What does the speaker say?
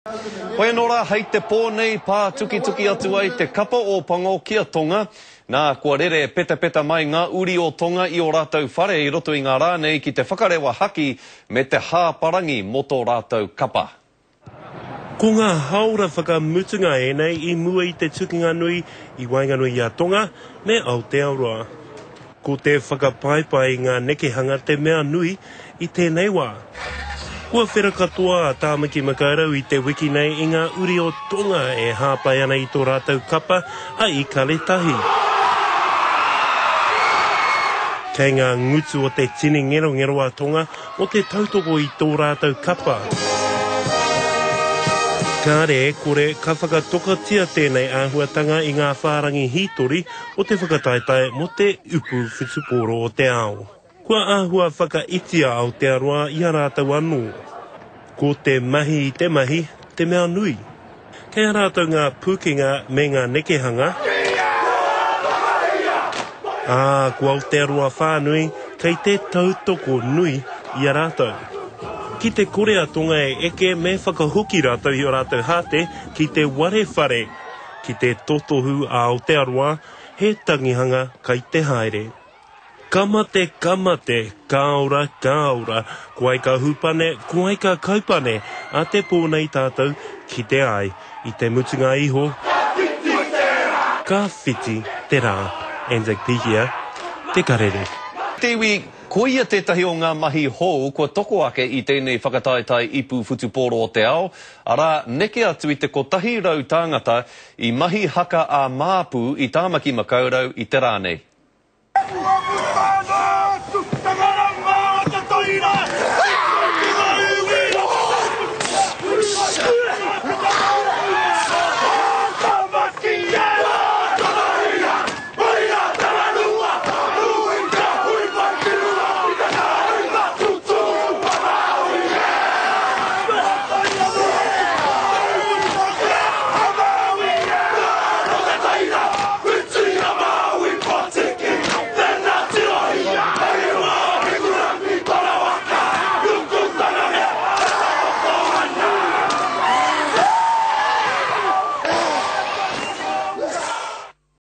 Hoi anō rā, hei te pō nei pātukituki atu ai te kapa o Pango ki a Tonga. Nā, kua rere petapeta mai ngā uri o Tonga i ō rātou whare i roto i ngā rā nei ki te whakarewa haki me te hāparangi mō tō rātou kapa. Ko ngā hāora whakamutunga ēnei i mua i te tukinga nui i waenganui i a Tonga me Aotearoa. Ko te whakapaipai i ngā nekehanga te mea nui i tēnei wā. Kua whera katoa a Tāmaki Makaurau i te wiki nei i ngā uri o Tonga e hāpai ana i tō rātou kapa a Ikaletahi. Kei ngā ngutu o te tini ngerongero a Tonga mō te tautoko i tō rātou kapa. Kāre e kore ka whakatokatia tēnei āhuatanga i ngā whārangi hītori o te whakataetae mō te Upu Whutupōro o te Ao. Kua āhua whakaiti a Aotearoa i a rātou anō. Ko te mahi i te mahi te mea nui. Kei a rātou ngā pūkenga me ngā nekehanga, ā, ko Aotearoa whānui kei te tautoko nui i a rātou. Ki te kore a Tonga e eke me whakahoki rātou i ō rātou hāte ki te ware whare, ki te totohu a Aotearoa, he tangihanga kai te haere. Ka mate, ka mate, ka ora, ka ora, ko ai ka hūpane, ko ai ka kaupane, a te pō nei tātou kite ai, i te mutunga iho, ka whiti te rā. Anzac Pikia, Te Karere. Te iwi, koia tētahi o ngā mahi hou kua toko ake i tēnei whakataetae ipu whutupōro o te ao, arā, neke atu i te 100 tāngata i mahi haka ā-māpu i Tāmaki Makaurau i te rā nei.